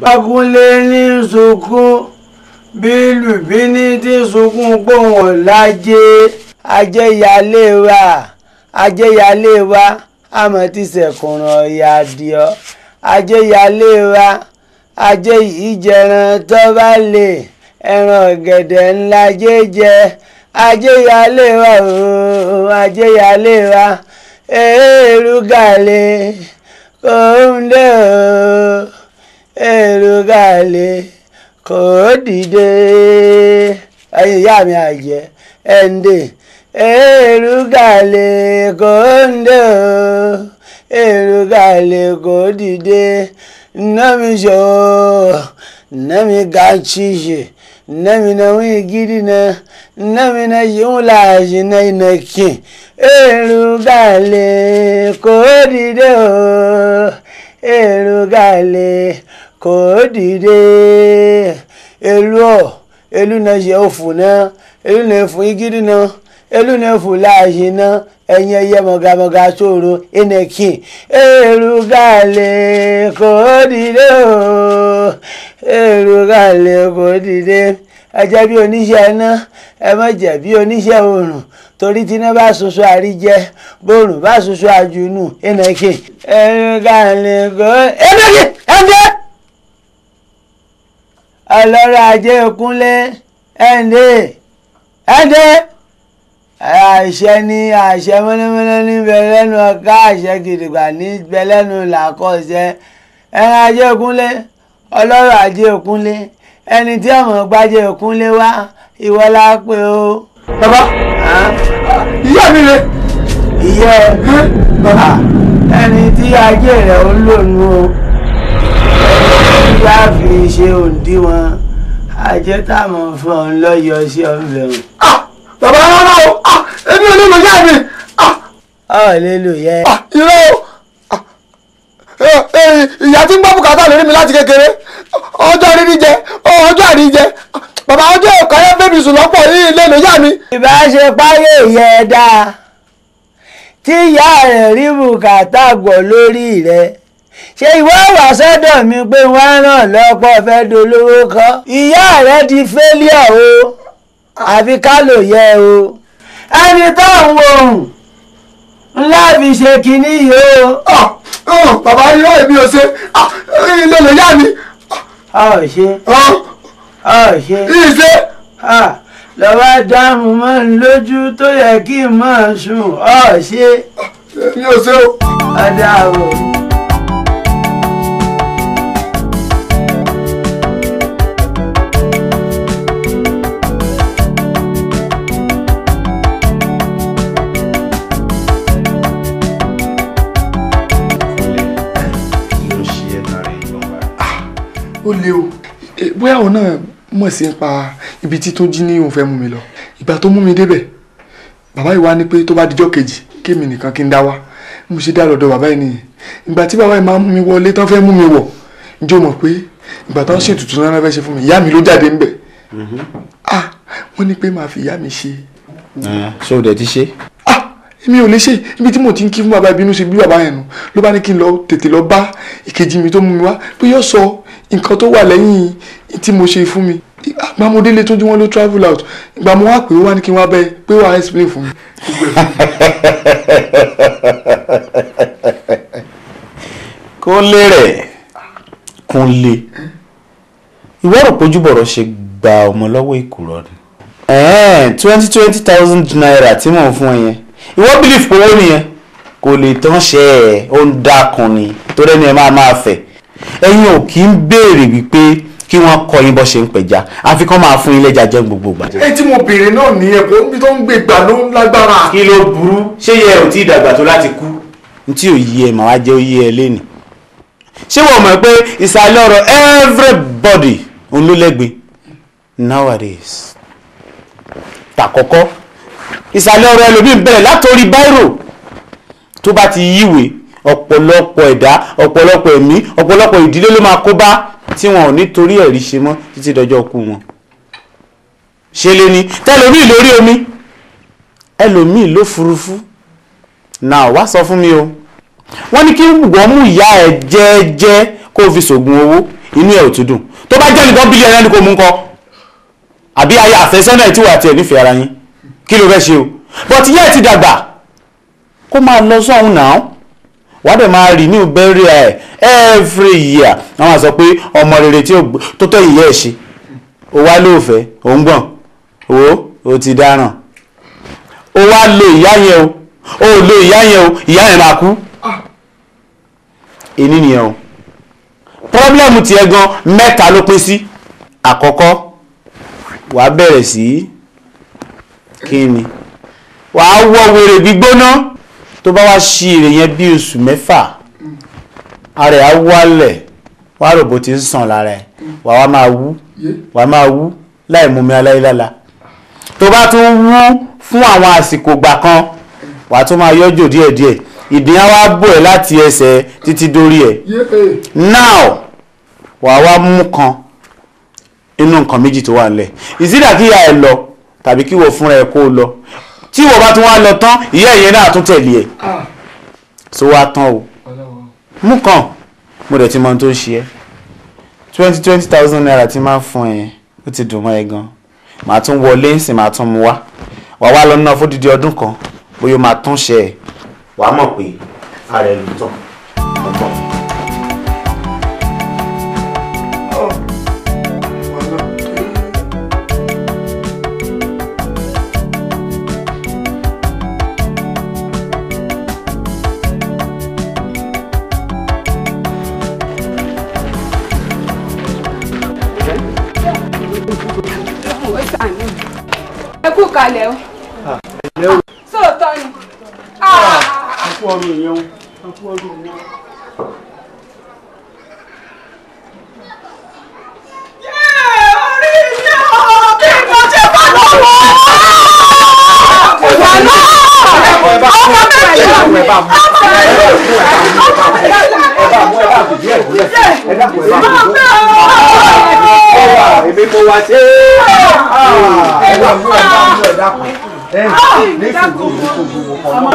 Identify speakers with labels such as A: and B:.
A: Akúnlé ní sunkún bí lùbíní tí sunkún gbóhùn lájẹ ajẹyàlé wa ajẹyàlé wa àmọ́ ti sẹ̀kùnrán ọ̀yà díọ̀ ajẹyàlé wa ajé yìí jẹran tó bá lè ẹran ọ̀gẹ̀dẹ̀ ńlá jẹjẹ ajẹyàlé wa ooo ajẹyàlé wa èrúgàlè kò ń dé ooo èrúgàlè kò dìde ẹ̀yin ìyá mi àjẹ́ ẹ̀ǹdè èrúgàlè kò ń dé ooo èrúgàlè kò dìde nami jo nami gachishi nami na wigiri na nami na yunlaji na inaki erugale kò dìde o erugale kò dìde elu ọ elu na ṣe òfò náà elu na fún igiri náà elu na fún láàyè náà ẹ̀yin ẹyẹ mọ̀gàmọ̀gà sòrò ẹnẹ̀kì erugale kò dìde o erugale kò dìde. Ẹ jẹ́ bí oníṣẹ́ iná, ẹ má jẹ́ bí oníṣẹ́ oòrùn, torí tí iná bá ṣoṣo àríjẹ, bóòrùn bá ṣoṣo àjùnú ẹnẹ̀kì erugale kò ẹnẹ̀kì ẹ̀ǹdẹ́ ọlọ́rọ̀ ajé kúnlé ẹ̀ǹdẹ́ ẹ̀ǹdẹ́. Àṣẹ ní àṣẹ mọ́nàmọ́ná níbẹ̀ lẹ́nu ọ̀ká, àṣẹ gidigba níbẹ̀ lẹ́nu làkọ́ṣẹ́. Ẹran ajé kúnlé ọlọ́rọ̀ ajé kúnlé ẹni tí ọmọ gbájé kúnlé wá ìwọ la pè o.
B: Bàbá ìyá mi rè.
A: Ìyá ẹ bàbá ẹni tí ajé rẹ̀ ń lò nù o, ẹni tí a fi ṣe òǹdíwọ̀n ajé táwọn fún ọ ń lọ yọ sí ọ̀nbẹ̀ o.
B: Bàbá rárá o, èmi ò lè lò yá mi.
A: Ọ lè lò yẹ.
B: Irọ́ o, ìyá tí ń gbọ́ bùkátà lórí mi láti kékeré, ọjọ́ rírí jẹ, ọjọ́ àrí jẹ, bàbá ọjọ́ ọ̀kọ́yẹ́ bébí sùn lọ́pọ̀ yìí lè lò yá mi.
A: Ìbá ṣe páyé yẹ dáa tí ìyá rẹ̀ rí bùkátà gbọ́ lórí rẹ̀, ṣé ìwọ wà sọ́dọ̀ mi pé wọ́n ràn lọ́pọ̀ fẹ́ dolówó kọ́? Ìyá rẹ̀ di fẹ́líọ̀ o, àfi ká lò yẹ o. Ẹni tó ń wo òun ńlá fi ṣe kinní yìí o.
B: Bàbá irọ́ èmi ò ṣe ilé lè yá mi.
A: Ọ ṣe ọ ṣe
B: ìṣe.
A: Lọ́wọ́ dáhùn mọ́ ń lójú tó yẹ kí n máa sùn. Ọ ṣe.
B: Èmi ò ṣe o.
A: Ọ̀dà o.
B: Ó le o, bóyá òun náà mọ̀ sí pa ibi tí tó jí ní òun fẹ́ mú mi lọ. Ìgbà tó mú mi débẹ̀, bàbá yìí wá ní pé tó bá dijọ́ kejì kémi nìkan kí n dá wá. Mo ṣe dá lọ́dọ̀ bàbá yìí nìyẹn. Ìgbà tí bàbá yìí máa mú mi wọlé tán fẹ́ mú mi wọ̀, ǹjẹ́ o mọ̀ pé ìgbà tán ṣètùtù náà fẹ́ ṣe fún mi, ìyá mi ló jáde ńbẹ̀. Ah, wọ́n ní pé màá fi ìyá mi ṣe.
C: Ṣé o dẹ̀ ti ṣe?
B: Ah, èmi ò lè ṣe. Ibi tí mo ti ń kí fún bàbá ìbínú ṣe bí bàbá yẹn nù ló bá ní kí n lọ tètè lọ bá ìkejì mi tó mú mi wá pé yóò sọ nǹkan tó wà lẹ́yìn tí mo ṣe fún mi. Ìgbà mo délé tó jí wọn ló travel out. Ìgbà mo wá pé ó wá ní kí n wá bẹ́ẹ̀ pé wàá explain fún mi.
C: Kúnlé rẹ̀ Kúnlé, ìwọ rò pé ojúbọ̀rọ̀ ṣe gba ọmọ lọ́wọ́ ìkùrọ̀ ni. 20,000 naira tí mò ń fún ẹ yẹn, ìwọ believe pé owó nìyẹn kò lè tán ṣe ẹ, ó ń dákun ni torí ẹni ẹ máa máa fẹ́. Ẹ̀yin ò kí ń béèrè wípé kí wọ́n kọ́ yín bọ́ ṣe ń pẹja, àfi kán máa fún yín lẹ́ja jẹun gbogbo ìgbà.
B: Ẹ tí mo béèrè náà ní ẹ̀kọ́ níbi tó ń gbé ìgbà ló ń lágbára.
C: Kí ló burú? Ṣé yẹ ò tí ì dàgbà tó láti kú? N tí ò yí ẹ màá wá jẹ́ ó yí ẹ lénìí. Ṣé wọ́n mọ̀ pé ìsàlẹ̀ ọ̀rọ̀ everybody òun ló lẹ́gbin nowadays? Tàkọ́kọ́ ìsàlẹ̀ ọ̀rọ̀ ẹlòmíì bẹ̀rẹ̀ látòrí báírò tó bá ti yíwèé, ọ̀pọ̀lọpọ̀ ẹ̀dá, ọ̀pọ̀lọpọ̀ ẹ̀mí, ọ̀pọ̀lọpọ̀ ìdílé ló máa kó bá tí wọn ò ní torí ẹ̀rí ṣe mọ́ títí dọjọ́ kú wọn. Ṣe lé ní tẹlòmíì lórí omi, ẹlòmíì ló furuufú. Náà wá sọ fún mi o, wọ́n ní kí wọ́n mú ìyá ẹ̀ jẹ́ẹ́jẹ́ kó o fi ṣògùn owó, inú ẹ̀ ò tún dùn. Tó bá jẹ́ nìkan bílíọ̀nù ẹni kò mú kọ́, àbí ayé àfẹ́sọ́nà ẹ̀ tí wà tiẹ̀ nífẹ̀ẹ́ ara yín, kí ló fẹ́ ṣe o? But ìyá ẹ̀ ti dàgbà, kó máa lọ sọ́hun náà, wàá dẹ̀ máa renew burial ẹ̀ every year. Wọ́n máa sọ pé ọmọ rere tí tó tọ́ ìyá ẹ̀ ṣe, o wá lóòfẹ́, ò ń gbọ̀n, o ò ti dáràn, o wá lo ìyá yẹn o, o lo ìyá yẹn o, ìyá yẹn máa kú. Èní nìyẹn o. Pọ́blẹ́mù tiẹ̀ gan mẹ́ta ló pín sí. Àkọ́kọ́, wàá bẹ̀rẹ̀ sí kí ni, wàá wọ wèrè gbígbóná. Tó bá wá ṣí èrè yẹn bí oṣù mẹ́fà, ara ẹ̀ á wálẹ̀, wàá rò bó ti ń sàn lára ẹ̀, wàá wá máa wú, wàá máa wú láì mumi aláìlála. Tó bá tún wú fún àwọn àsìkò gbà kan, wàá tún máa yọjò díẹ̀díẹ̀, ìdí á wá bò ẹ́ láti ẹsẹ̀ títí dórí ẹ̀. Now wàá wá mú kan inú nǹkan méjì tó wà nílẹ̀, ìsídà kí ìyá ẹ lọ tàbí kí wọ́n fúnra ẹ kó lọ. Tí wọ́n bá tún wá lọ tán, ìyá ìyẹn náà tún tẹ̀lé ẹ̀, so wá tán o. Mú kan, mo dẹ̀ ti mọ ohun tó ń ṣe ẹ́. 20,000 naira tí máa ń fún ẹ, ó ti dùn mọ́ ẹ gan. Màá tún wọlé ńsìn, màá tún mú wá, wàá wá lọ ná fódìdí ọdún kan, bóyá ó máa tún ṣe ẹ, wàá mọ̀ pé ara ẹ ló tán.
D: Ẹ kú kalẹ̀ o. Sóòótọ́ ni.
A: A kú ọdún yẹn o, a kú ọdún yẹn.
D: Orí mi ò bí mo ṣe bá lọ́wọ́. Ìwà náà ọmọ méjì, ọmọ méjì, ọmọ méjì.
A: Èmi mo wá sí. Ẹ bá mú ẹ bá mú ẹ dákun. Ẹ ní sùgbùn sùgbùn ọmọ.